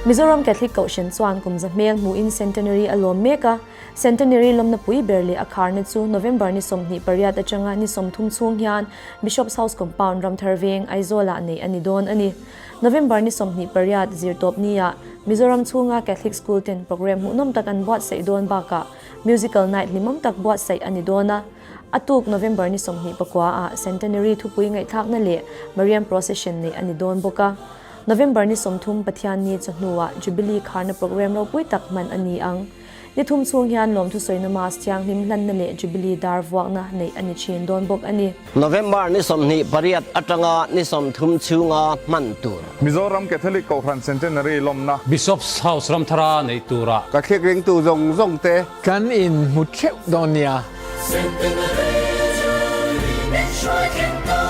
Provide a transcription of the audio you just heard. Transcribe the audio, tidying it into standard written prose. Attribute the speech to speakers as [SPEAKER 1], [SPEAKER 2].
[SPEAKER 1] Mizoram Catholic Kohhran chuan kum za hmel hmuhin Centenary a lawm mek a, Centenary lawmna pui ber leh a kharna chu November ni 28 atanga ni 30 chhung hian Bishop's House Compound Ramthar Veng, Aizawl-ah neih a ni dawn a ni. November ni 28 zirtawp nia Mizoram chhunga Catholic School ten programme hmuhnawm tak an buatsaih dawn bakah Musical Night hlimawm tak buatsaih a ni dawn a. A tuk November ni 29 ah Centenary thupui ngaihthlakna leh Mariam Procession neih a ni dawn bawk a. November ni 30 Pathianni chawhnuah Jubilee kharna programme ropui tak hman a ni ang. Ni thum chhung hian lawmthu sawina Mass thianghlim hlanna leh Jubilee dar vuakna neih a ni thin dawn bawk a ni.
[SPEAKER 2] November ni 28 atanga ni 30 chhunga hman tur.
[SPEAKER 3] Mizoram Catholic Kohhran Centenary lawmna.
[SPEAKER 4] Bishop's House Ramthara neih turah.
[SPEAKER 5] Ka thlik ringtu zawng zawng te.
[SPEAKER 6] Kan inhmu theuh dawn nia.
[SPEAKER 7] Centenary Jubilee min hruai thleng ta.